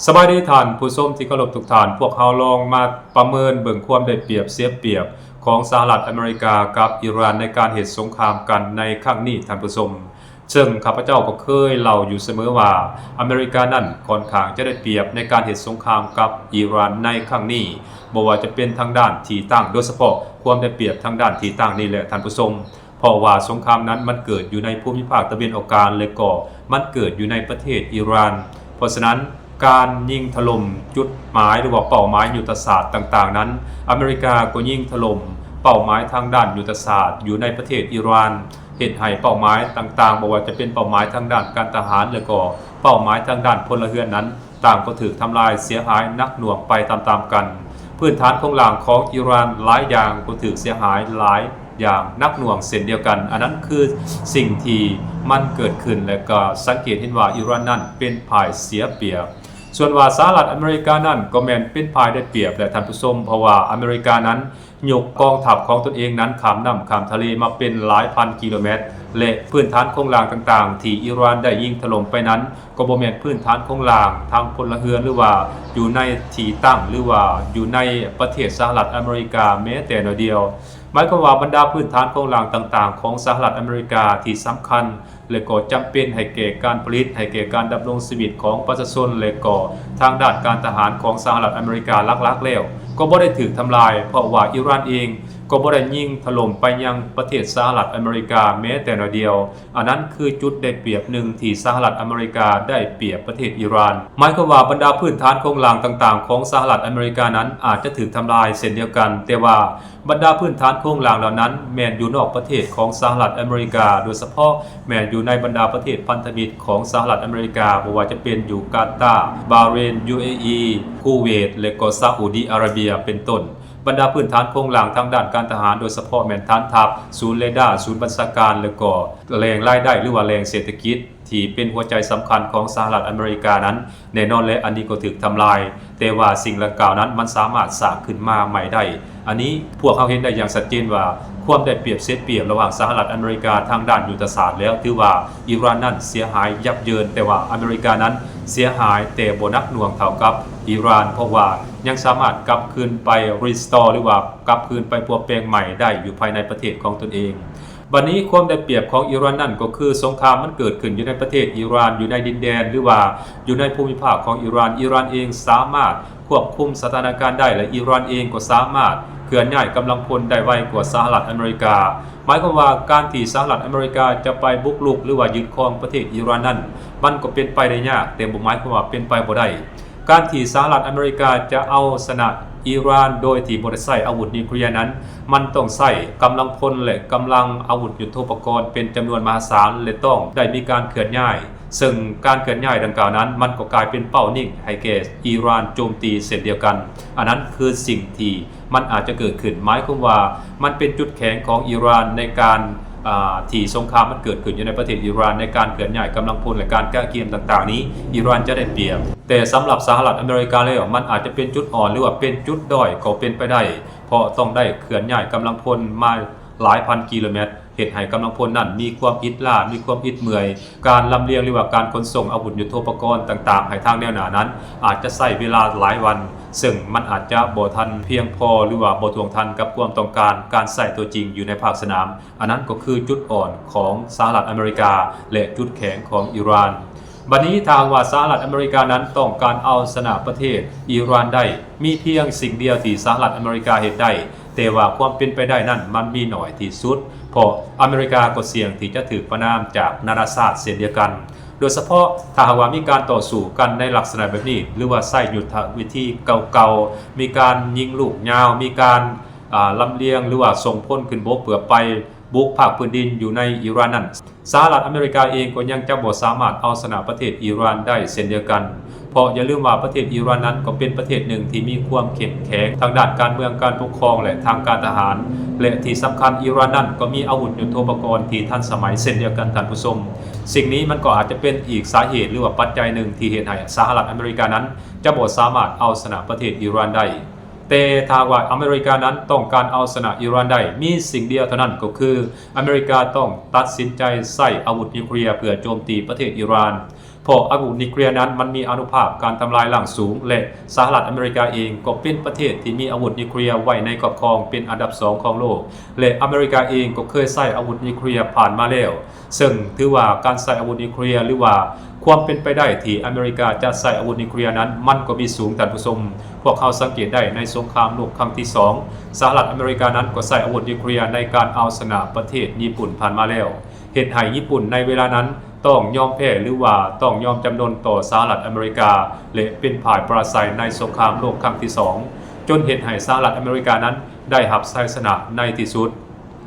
ສະບາຍດີທ່ານຜູ້ຊົມທີ່ເຄົາລົບທຸກທ່ານ, ພວກເຮົາລອງມາປະເມີນເບິ່ງຄວາມໄດ້ປຽບເສຍປຽບຂອງສະຫະລັດອາເມລິກາກັບອີຣານໃນການເຮັດສົງຄາມກັນໃນຄັ້ງນີ້ທ່ານຜູ້ຊົມ. ເຊິ່ງຂ້າພະເຈົ້າກໍເຄີຍເລົ່າຢູ່ສະເໝີວ່າ ອາເມລິການັ້ນຂ້ອນຂ້າງຈະໄດ້ປຽບໃນການເຮັດສົງຄາມກັບອີຣານໃນຄັ້ງນີ້, ບໍ່ວ່າຈະເປັນທາງດ້ານທີ່ຕັ້ງ, ໂດຍສະເພາະຄວາມໄດ້ປຽບທາງດ້ານທີ່ຕັ້ງນີ້ແຫຼະທ່ານຜູ້ຊົມ. ເພາະວ່າສົງຄາມນັ້ນມັນເກີດຢູ່ໃນພູມິພາກຕາເວັນອອກກາງ ແລະກໍມັນເກີດຢູ່ໃນປະເທດອີຣານ. ເພາະສະນັ້ນ ການຍິງຖະຫຼົ່ມຈຸດໝາຍ ຫຼືວ່າເປົ້າໝາຍຍຸດທະສາດຕ່າງໆນັ້ນ, ອາເມລິກາກໍຍິງຖະຫຼົ່ມເປົ້າໝາຍທາງດ້ານຍຸດທະສາດຢູ່ໃນປະເທດອີຣານ, ເຮັດໃຫ້ເປົ້າໝາຍຕ່າງໆ, ບໍ່ວ່າຈະເປັນເປົ້າໝາຍທາງດ້ານການທະຫານ ແລະກໍເປົ້າໝາຍທາງດ້ານພົນລະເຮືອນນັ້ນ, ຕ່າງກໍຖືກທຳລາຍເສຍຫາຍໜັກໜ່ວງໄປຕາມໆກັນ. ພື້ນຖານໂຄງລ່າງຂອງອີຣານຫຼາຍຢ່າງກໍຖືກເສຍຫາຍຫຼາຍຢ່າງໜັກໜ່ວງເຊັ່ນດຽວກັນ. ອັນນັ້ນຄືສິ່ງທີ່ມັນເກີດຂຶ້ນ ແລະກໍສັງເກດເຫັນວ່າອີຣານນັ້ນເປັນຝ່າຍເສຍປຽບ. ສ່ວນວ່າສະຫະລັດອາເມລິການັ້ນກໍແມ່ນເປັນຝ່າຍໄດ້ປຽບແຫຼະທ່ານຜູ້ຊົມ, ເພາະວ່າອາເມລິການັ້ນ ຍົກກອງທັບຂອງຕົນເອງນັ້ນຂ້າມນ້ຳຂ້າມທະເລມາເປັນຫຼາຍພັນກິໂລແມັດ ແລະ ພື້ນຖານໂຄງລ່າງຕ່າງໆທີ່ອີຣານໄດ້ຍິງຖະຫຼົ່ມໄປນັ້ນ ກໍບໍ່ແມ່ນພື້ນຖານໂຄງລ່າງທາງພົນລະເຮືອນ ຫຼືວ່າຢູ່ໃນທີ່ຕັ້ງ ຫຼືວ່າຢູ່ໃນປະເທດສະຫະລັດອາເມລິກາແມ້ແຕ່ໜ້ອຍດຽວ. ໝາຍຄວາມວ່າບັນດາພື້ນຖານໂຄງລ່າງຕ່າງໆຂອງສະຫະລັດອາເມລິກາທີ່ສຳຄັນ ແລະກໍຈຳເປັນໃຫ້ແກ່ການຜະລິດ, ໃຫ້ແກ່ການດຳລົງຊີວິດຂອງປະຊາຊົນ ແລະກໍທາງດ້ານການທະຫານຂອງສະຫະລັດອາເມລິກາຫຼັກໆແລ້ວ ກໍບໍ່ໄດ້ຖືກທຳລາຍ, ເພາະວ່າອີຣານເອງກໍບໍ່ໄດ້ຍິງຖະຫຼົ່ມໄປຍັງປະເທດສະຫະລັດອາເມລິກາແມ້ແຕ່ໜ້ອຍດຽວ. ອັນນັ້ນຄືຈຸດໄດ້ປຽບໜຶ່ງທີ່ສະຫະລັດອາເມລິກາໄດ້ປຽບປະເທດອີຣານ. ໝາຍຄວາມວ່າບັນດາພື້ນຖານໂຄງລ່າງຕ່າງໆຂອງສະຫະລັດອາເມລິການັ້ນອາດຈະຖືກທຳລາຍເຊັ່ນດຽວກັນ, ແຕ່ວ່າ ບັນດາພື້ນຖານໂຄງລ່າງເຫຼົ່ານັ້ນແມ່ນຢູ່ນອກປະເທດຂອງສະຫະລັດອາເມລິກາ, ໂດຍສະເພາະແມ່ນຢູ່ໃນບັນດາປະເທດພັນທະມິດຂອງສະຫະລັດອາເມລິກາ, ບໍ່ວ່າຈະເປັນຢູ່ກາຕາ, ບາເຣນ, ຢູເອອີ, ຄູເວດ ແລະກໍຊາອຸດີອາຣາເບຍເປັນຕົ້ນ. ບັນດາພື້ນຖານໂຄງລ່າງທາງດ້ານການທະຫານ, ໂດຍສະເພາະແມ່ນຖານທັບ, ສູນເຣດາ, ສູນບັນຊາການ ແລະກໍແຫຼ່ງລາຍໄດ້ ຫຼືວ່າແຫຼ່ງເສດຖະກິດ ທີ່ເປັນຫົວໃຈສຳຄັນຂອງສະຫະລັດອາເມລິການັ້ນ, ແນ່ນອນແຫຼະ ອັນນີ້ກໍຖືກທຳລາຍ, ແຕ່ວ່າສິ່ງດັ່ງກ່າວນັ້ນມັນສາມາດສ້າງຂຶ້ນມາໃໝ່ໄດ້. ອັນນີ້ພວກເຮົາເຫັນໄດ້ຢ່າງຊັດເຈນວ່າ ຄວາມໄດ້ປຽບເສຍປຽບລະຫວ່າງສະຫະລັດອາເມລິກາທາງດ້ານຍຸດທະສາດແລ້ວ ຖືວ່າອີຣານນັ້ນເສຍຫາຍຢັບເຢິນ, ແຕ່ວ່າອາເມລິການັ້ນເສຍຫາຍແຕ່ບໍ່ໜັກໜ່ວງເທົ່າກັບອີຣານ, ເພາະວ່າຍັງສາມາດກັບຄືນໄປ restore ຫຼືວ່າກັບຄືນໄປປົວແປງໃໝ່ໄດ້ຢູ່ພາຍໃນປະເທດຂອງຕົນເອງ. ບັດນີ້ຄວາມໄດ້ປຽບຂອງອີຣານນັ້ນກໍຄື ສົງຄາມມັນເກີດຂຶ້ນຢູ່ໃນປະເທດອີຣານ, ຢູ່ໃນດິນແດນ ຫຼືວ່າຢູ່ໃນພູມິພາກຂອງອີຣານ. ອີຣານເອງສາມາດຄວບຄຸມສະຖານະການໄດ້ ແລະ ອີຣານເອງກໍສາມາດເຄື່ອນຍ້າຍກຳລັງພົນໄດ້ໄວກວ່າສະຫະລັດອາເມລິກາ. ໝາຍຄວາມວ່າການທີ່ສະຫະລັດອາເມລິກາຈະໄປບຸກລຸກ ຫຼືວ່າຍຶດຄອງປະເທດອີຣານນັ້ນ ມັນກໍເປັນໄປໄດ້ຍາກ, ແຕ່ບໍ່ໝາຍຄວາມວ່າເປັນໄປບໍ່ໄດ້. ການທີ່ສະຫະລັດອາເມລິກາຈະເອົາຊະນະອີຣານໂດຍທີ່ບໍ່ໄດ້ໃຊ້ອາວຸດນິວເຄລຍນັ້ນ, ມັນຕ້ອງໃຊ້ກຳລັງພົນ ແລະ ກຳລັງອາວຸດຍຸດໂທປະກອນເປັນຈຳນວນມະຫາສານ ແລະ ຕ້ອງໄດ້ມີການເຄື່ອນຍ້າຍ, ເຊິ່ງການເຄື່ອນຍ້າຍດັ່ງກ່າວນັ້ນ ມັນກໍກາຍເປັນເປົ້າຍິງໃຫ້ແກ່ອີຣານໂຈມຕີເຊັ່ນດຽວກັນ. ອັນນັ້ນຄືສິ່ງທີ່ມັນອາດຈະເກີດຂຶ້ນ, ໝາຍຄວາມວ່າມັນເປັນຈຸດແຂງຂອງອີຣານໃນການ ອາ ທີ່ສົງຄາມມັນເກີດຂຶ້ນຢູ່ໃນປະເທດອີຣານ ໃນການເຄື່ອນຍ້າຍກຳລັງພົນ ແລະ ການກະກຽມຕ່າງໆນີ້ ອີຣານຈະໄດ້ປຽບ. ແຕ່ສຳລັບສະຫະລັດອາເມລິກາແລ້ວ ມັນອາດຈະເປັນຈຸດອ່ອນ ຫຼືວ່າເປັນຈຸດດ້ອຍກໍເປັນໄປໄດ້, ເພາະຕ້ອງໄດ້ເຄື່ອນຍ້າຍກຳລັງພົນມາຫຼາຍພັນກິໂລແມັດ, ເຮັດໃຫ້ກຳລັງພົນນັ້ນມີຄວາມອິດລ້າ, ມີຄວາມອິດເມື່ອຍ, ການລຳລຽງ ຫຼືວ່າການຂົນສົ່ງອາວຸດຍຸດໂທປະກອນຕ່າງໆໃຫ້ທາງແນວໜ້ານັ້ນ ອາດຈະໃຊ້ເວລາຫຼາຍວັນ, ເຊິ່ງມັນອາດຈະບໍ່ທັນພຽງພໍ ຫຼືວ່າບໍ່ທ່ວງທັນກັບຄວາມຕ້ອງການການໃຊ້ຕົວຈິງຢູ່ໃນພາກສະໜາມ. ອັນນັ້ນກໍຄືຈຸດອ່ອນຂອງສະຫະລັດອາເມລິກາ ແລະ ຈຸດແຂງຂອງອີຣານ. ບັດນີ້ຖ້າຫາກວ່າສະຫະລັດອາເມລິການັ້ນຕ້ອງການເອົາຊະນະປະເທດອີຣານໄດ້, ມີພຽງສິ່ງດຽວທີ່ສະຫະລັດອາເມລິກາເຮັດໄດ້, ແຕ່ວ່າຄວາມເປັນໄປໄດ້ນັ້ນມັນມີໜ້ອຍທີ່ສຸດ, ເພາະອາເມລິກາກໍສ່ຽງທີ່ຈະຖືກປະນາມຈາກນານາຊາດເຊັ່ນດຽວກັນ. ໂດຍສະເພາະຖ້າຫາກວ່າມີການຕໍ່ສູ້ກັນໃນລັກສະນະແບບນີ້ ຫຼືວ່າໃຊ້ຍຸດທະວິທີເກົ່າໆ, ມີການຍິງລູກຍາວ, ມີການ ອາ ລຳລຽງ ຫຼືວ່າສົ່ງພົນຂຶ້ນບົກເພື່ອໄປບຸກພາກພື້ນດິນຢູ່ໃນອີຣານນັ້ນ, ສະຫະລັດອາເມລິກາເອງກໍຍັງຈະບໍ່ສາມາດເອົາຊະນະປະເທດອີຣານໄດ້ເຊັ່ນດຽວກັນ. ເພາະຢ່າລືມວ່າປະເທດອີຣານນັ້ນກໍເປັນປະເທດໜຶ່ງທີ່ມີຄວາມເຂັ້ມແຂງທາງດ້ານການເມືອງ, ການປົກຄອງ ແລະ ທາງການທະຫານ, ແລະ ທີ່ສຳຄັນ ອີຣານນັ້ນກໍມີອາວຸດຍຸດໂທປະກອນທີ່ທັນສະໄໝເຊັ່ນດຽວກັນທ່ານຜູ້ຊົມ. ສິ່ງນີ້ມັນກໍອາດຈະເປັນອີກສາເຫດ ຫຼືວ່າປັດໄຈໜຶ່ງທີ່ເຮັດໃຫ້ສະຫະລັດອາເມລິການັ້ນຈະບໍ່ສາມາດເອົາຊະນະປະເທດອີຣານໄດ້. ແຕ່ຖ້າຫາກວ່າອາເມລິການັ້ນຕ້ອງການເອົາຊະນະອີຣານໄດ້, ມີສິ່ງດຽວເທົ່ານັ້ນກໍຄື ອາເມລິກາຕ້ອງຕັດສິນໃຈໃຊ້ອາວຸດນິວເຄລຍເພື່ອໂຈມຕີປະເທດອີຣານ. ເພາະອາວຸດນິວເຄລຍນັ້ນມັນມີອານຸພາບການທຳລາຍລ້າງສູງ ແລະ ສະຫະລັດອາເມລິກາເອງກໍເປັນປະເທດທີ່ມີອາວຸດນິວເຄລຍໄວ້ໃນຄອບຄອງເປັນອັນດັບສອງຂອງໂລກ ແລະ ອາເມລິກາເອງກໍເຄີຍໃຊ້ອາວຸດນິວເຄລຍຜ່ານມາແລ້ວ. ເຊິ່ງຖືວ່າການໃຊ້ອາວຸດນິວເຄລຍ ຫຼືວ່າຄວາມເປັນໄປໄດ້ທີ່ອາເມລິກາຈະໃຊ້ອາວຸດນິວເຄລຍນັ້ນ ມັນກໍມີສູງ, ທ່ານຜູ້ຊົມ. ພວກເຮົາສັງເກດໄດ້ໃນສົງຄາມໂລກຄັ້ງທີສອງ ສະຫະລັດອາເມລິການັ້ນກໍໃຊ້ອາວຸດນິວເຄລຍໃນການເອົາຊະນະປະເທດຍີ່ປຸ່ນຜ່ານມາແລ້ວ, ເຮັດໃຫ້ຍີ່ປຸ່ນໃນເວລານັ້ນຕ້ອງຍອມແພ້ ຫຼືວ່າຕ້ອງຍອມຈຳນົນຕໍ່ສະຫະລັດອາເມລິກາ ແລະ ເປັນຝ່າຍປະລາໄຊໃນສົງຄາມໂລກຄັ້ງທີສອງ ຈົນເຮັດໃຫ້ສະຫະລັດອາເມລິການັ້ນໄດ້ຮັບໄຊຊະນະໃນທີ່ສຸດ.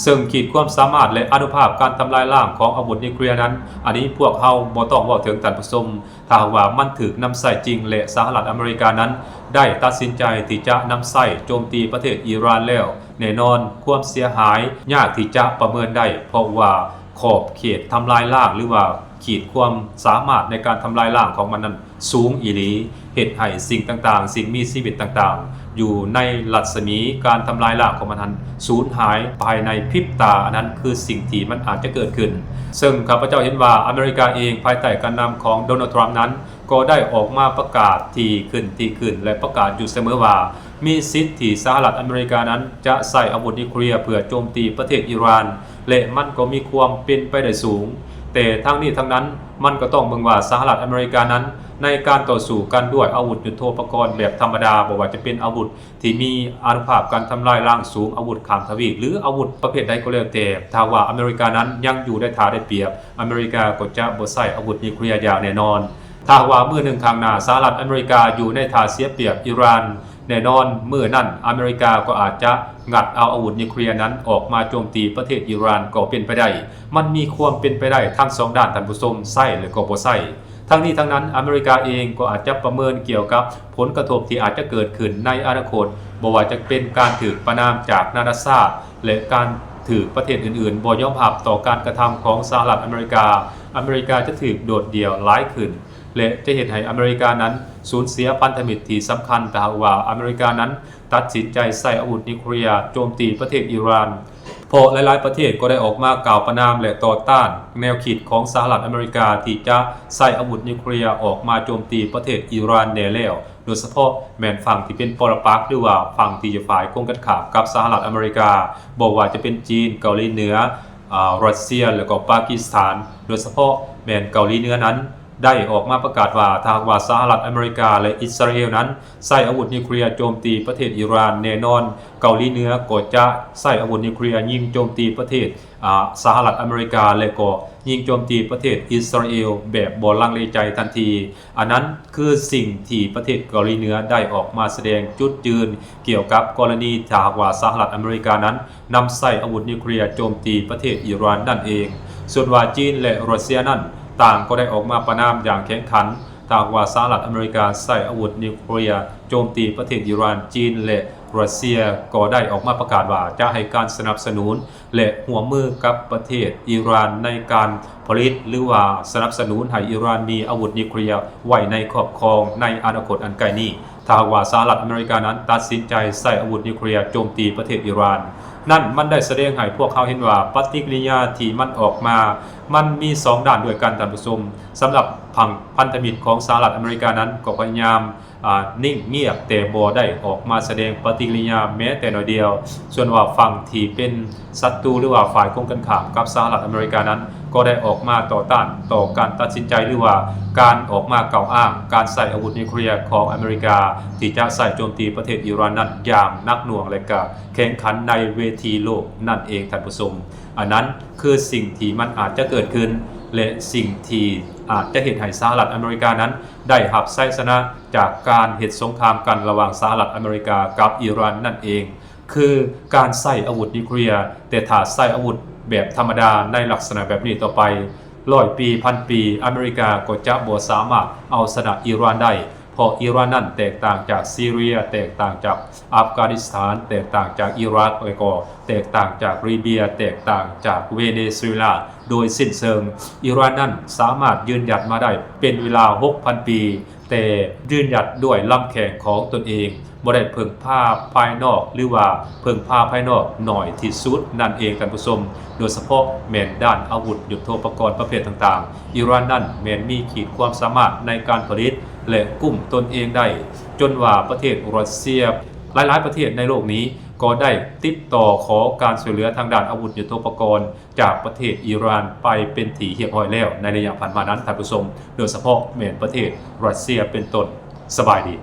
ເຊິ່ງຂີດຄວາມສາມາດ ແລະ ອານຸພາບການທຳລາຍລ້າງຂອງອາວຸດນິວເຄລຍນັ້ນ, ອັນນີ້ພວກເຮົາບໍ່ຕ້ອງເວົ້າເຖິງ, ທ່ານຜູ້ຊົມ. ຖ້າຫາກວ່າມັນຖືກນຳໃຊ້ຈິງ ແລະ ສະຫະລັດອາເມລິການັ້ນໄດ້ຕັດສິນໃຈທີ່ຈະນຳໃຊ້ໂຈມຕີປະເທດອີຣານແລ້ວ, ແນ່ນອນຄວາມເສຍຫາຍຍາກທີ່ຈະປະເມີນໄດ້, ເພາະວ່າຂອບເຂດທຳລາຍລ້າງ ຫຼືວ່າຂີດຄວາມສາມາດໃນການທຳລາຍລ້າງຂອງມັນນັ້ນ ສູງອີ່ຫຼີ, ເຮັດໃຫ້ສິ່ງຕ່າງໆ, ສິ່ງມີຊີວິດຕ່າງໆ ຢູ່ໃນລັດສະໝີການທຳລາຍລ້າງຂອງມັນຫັ້ນ ສູນຫາຍພາຍໃນພິບຕາ. ອັນນັ້ນຄືສິ່ງທີ່ມັນອາດຈະເກີດຂຶ້ນ. ເຊິ່ງຂ້າພະເຈົ້າເຫັນວ່າອາເມລິກາເອງ ພາຍໃຕ້ການນຳຂອງໂດນັລ ທຣຳ ນັ້ນ ກໍໄດ້ອອກມາປະກາດຖີ່ຂຶ້ນ, ຖີ່ຂຶ້ນ ແລະ ປະກາດຢູ່ສະເໝີວ່າ ມີສິດທີ່ສະຫະລັດອາເມລິການັ້ນຈະໃຊ້ອາວຸດນິວເຄລຍເພື່ອໂຈມຕີປະເທດອີຣານ ແລະ ມັນກໍມີຄວາມເປັນໄປໄດ້ສູງ. ແຕ່ທັງນີ້ທັງນັ້ນ, ມັນກໍຕ້ອງເບິ່ງວ່າສະຫະລັດອາເມລິການັ້ນ ໃນການຕໍ່ສູ້ກັນດ້ວຍອາວຸດຍຸດໂທປະກອນແບບທຳມະດາ, ບໍ່ວ່າຈະເປັນອາວຸດທີ່ມີອານຸພາບການທຳລາຍລ້າງສູງ, ອາວຸດຂ້າມທະວີບ ຫຼື ອາວຸດປະເພດໃດກໍແລ້ວແຕ່, ຖ້າຫາກວ່າອາເມລິການັ້ນຍັງຢູ່ໃນທ່າໄດ້ປຽບ, ອາເມລິກາກໍຈະບໍ່ໃຊ້ອາວຸດນິວເຄລຍຢ່າງແນ່ນອນ. ຖ້າຫາກວ່າມື້ໜຶ່ງຂ້າງໜ້າ ສະຫະລັດອາເມລິກາຢູ່ໃນທ່າເສຍປຽບອີຣານ, ແນ່ນອນ, ມື້ນັ້ນອາເມລິກາກໍອາດຈະງັດເອົາອາວຸດນິວເຄລຍນັ້ນອອກມາໂຈມຕີປະເທດອີຣານກໍເປັນໄປໄດ້. ມັນມີຄວາມເປັນໄປໄດ້ທັງສອງດ້ານ, ທ່ານຜູ້ຊົມ, ໃຊ້ ແລະ ກໍບໍ່ໃຊ້. ທັງນີ້ທັງນັ້ນ, ອາເມລິກາເອງກໍອາດຈະປະເມີນກ່ຽວກັບຜົນກະທົບທີ່ອາດຈະເກີດຂຶ້ນໃນອະນາຄົດ, ບໍ່ວ່າຈະເປັນການຖືກປະນາມຈາກນານາຊາດ ແລະ ການຖືກປະເທດອື່ນໆບໍ່ຍອມຮັບຕໍ່ການກະທຳຂອງສະຫະລັດອາເມລິກາ. ອາເມລິກາຈະຖືກໂດດດ່ຽວຫຼາຍຂຶ້ນ ແລະ ຈະເຮັດໃຫ້ອາເມລິການັ້ນສູນເສຍພັນທະມິດທີ່ສຳຄັນ ຖ້າຫາກວ່າອາເມລິການັ້ນຕັດສິນໃຈໃຊ້ອາວຸດນິວເຄລຍໂຈມຕີປະເທດອີຣານ, ເພາະຫຼາຍໆປະເທດກໍໄດ້ອອກມາກ່າວປະນາມ ແລະ ຕໍ່ຕ້ານແນວຄິດຂອງສະຫະລັດອາເມລິກາທີ່ຈະໃຊ້ອາວຸດນິວເຄລຍອອກມາໂຈມຕີປະເທດອີຣານແດ່ແລ້ວ, ໂດຍສະເພາະແມ່ນຝັ່ງທີ່ເປັນປໍລະປັກ ຫຼືວ່າຝັ່ງທີ່ຢູ່ຝ່າຍກົງກັນຂ້າມກັບສະຫະລັດອາເມລິກາ, ບໍ່ວ່າຈະເປັນຈີນ, ເກົາຫຼີເໜືອ, ອາ, ຣັດເຊຍ ແລະ ກໍປາກິສຖານ, ໂດຍສະເພາະແມ່ນເກົາຫຼີເໜືອນັ້ນ ໄດ້ອອກມາປະກາດວ່າ ຖ້າຫາກວ່າສະຫະລັດອາເມລິກາ ແລະ ອິດສະຣາເອວນັ້ນໃຊ້ອາວຸດນິວເຄລຍໂຈມຕີປະເທດອີຣານ, ແນ່ນອນເກົາຫຼີເໜືອກໍຈະໃຊ້ອາວຸດນິວເຄລຍຍິງໂຈມຕີປະເທດ ອາ ສະຫະລັດອາເມລິກາ ແລະ ກໍຍິງໂຈມຕີປະເທດອິດສະຣາເອວແບບບໍ່ລັງເລໃຈທັນທີ. ອັນນັ້ນຄືສິ່ງທີ່ປະເທດເກົາຫຼີເໜືອໄດ້ອອກມາສະແດງຈຸດຢືນກ່ຽວກັບກໍລະນີ ຖ້າຫາກວ່າສະຫະລັດອາເມລິການັ້ນ ນຳໃຊ້ອາວຸດນິວເຄລຍໂຈມຕີປະເທດອີຣານນັ້ນເອງ. ສ່ວນວ່າຈີນ ແລະ ຣັດເຊຍນັ້ນ ຕ່າງກໍໄດ້ອອກມາປະນາມຢ່າງແຂງຂັນ. ຖ້າຫາກວ່າສະຫະລັດອາເມລິກາໃຊ້ອາວຸດນິວເຄລຍໂຈມຕີປະເທດອີຣານ, ຈີນ ແລະ ຣັດເຊຍກໍໄດ້ອອກມາປະກາດວ່າຈະໃຫ້ການສະໜັບສະໜູນ ແລະ ຮ່ວມມືກັບປະເທດອີຣານໃນການຜະລິດ ຫຼືວ່າສະໜັບສະໜູນໃຫ້ອີຣານມີອາວຸດນິວເຄລຍໄວ້ໃນຄອບຄອງໃນອະນາຄົດອັນໃກ້ນີ້. ຖ້າຫາກວ່າສະຫະລັດອາເມລິການັ້ນຕັດສິນໃຈໃຊ້ອາວຸດນິວເຄລຍໂຈມຕີປະເທດອີຣານ, ນັ້ນມັນໄດ້ສະແດງໃຫ້ພວກເຮົາເຫັນວ່າປະຕິກິລິຍາທີ່ມັນອອກມາ ມັນມີສອງດ້ານດ້ວຍກັນ, ທ່ານຜູ້ຊົມ. ສຳລັບພັນ ພັນທະມິດຂອງສະຫະລັດອາເມລິການັ້ນກໍພະຍາຍາມ ອາ ນິ່ງງຽບ ແຕ່ບໍ່ໄດ້ອອກມາສະແດງປະຕິກິລິຍາແມ້ແຕ່ໜ້ອຍດຽວ. ສ່ວນວ່າຝັ່ງທີ່ເປັນສັດຕູ ຫຼືວ່າຝ່າຍກົງກັນຂ້າມກັບສະຫະລັດອາເມລິການັ້ນ ກໍໄດ້ອອກມາຕໍ່ຕ້ານຕໍ່ການຕັດສິນໃຈ ຫຼືວ່າການອອກມາກ່າວອ້າງການໃຊ້ອາວຸດນິວເຄລຍຂອງອາເມລິກາ ທີ່ຈະໃຊ້ໂຈມຕີປະເທດອີຣານນັ້ນຢ່າງໜັກໜ່ວງ ແລະ ກະແຂງຂັນໃນເວທີໂລກນັ້ນເອງ, ທ່ານຜູ້ຊົມ. ອັນນັ້ນຄືສິ່ງທີ່ມັນອາດຈະເກີດຂຶ້ນ ແລະ ສິ່ງທີ່ອາດຈະເຮັດໃຫ້ສະຫະລັດອາເມລິການັ້ນໄດ້ຮັບໄຊຊະນະຈາກການເຮັດສົງຄາມກັນລະຫວ່າງສະຫະລັດອາເມລິກາກັບອີຣານນັ້ນເອງ. ຄືການໃຊ້ອາວຸດນິວເຄລຍ, ແຕ່ຖ້າໃຊ້ອາວຸດແບບທຳມະດາໃນລັກສະນະແບບນີ້ຕໍ່ໄປ, ຮ້ອຍປີ, ພັນປີ, ອາເມລິກາກໍຈະບໍ່ສາມາດເອົາຊະນະອີຣານໄດ້, ເພາະອີຣານນັ້ນແຕກຕ່າງຈາກຊີເຣຍ, ແຕກຕ່າງຈາກອັຟການິສຖານ, ແຕກຕ່າງຈາກອີຣັກ, ແລະ ກໍແຕກຕ່າງຈາກລີເບຍ, ແຕກຕ່າງຈາກເວເນຊູເອລາໂດຍສິ້ນເຊີງ. ອີຣານນັ້ນສາມາດຢືນຢັດມາໄດ້ເປັນເວລາຫົກພັນປີ, ແຕ່ຢືນຢັນດ້ວຍລຳແຂງຂອງຕົນເອງ, ບໍ່ໄດ້ເພິ່ງພາພາຍນອກ ຫຼືວ່າເພິ່ງພາພາຍນອກໜ້ອຍທີ່ສຸດນັ້ນເອງທ່ານຜູ້ຊົມ, ໂດຍສະເພາະແມ່ນດ້ານອາວຸດຍຸດໂທປະກອນປະເພດຕ່າງໆ. ອີຣານນັ້ນແມ່ນມີຂີດຄວາມສາມາດໃນການຜະລິດ ແລະ ກຸ້ມຕົນເອງໄດ້ ຈົນວ່າປະເທດຣັດເຊຍ ຫຼາຍໆປະເທດໃນໂລກນີ້ກໍໄດ້ຕິດຕໍ່ຂໍການຊ່ວຍເຫຼືອທາງດ້ານອາວຸດຍຸດໂທປະກອນຈາກປະເທດອີຣານໄປເປັນທີ່ຮຽບຮ້ອຍແລ້ວໃນໄລຍະຜ່ານມານັ້ນທ່ານຜູ້ຊົມ, ໂດຍສະເພາະແມ່ນປະເທດຣັດເຊຍເປັນຕົ້ນ. ສະບາຍດີ.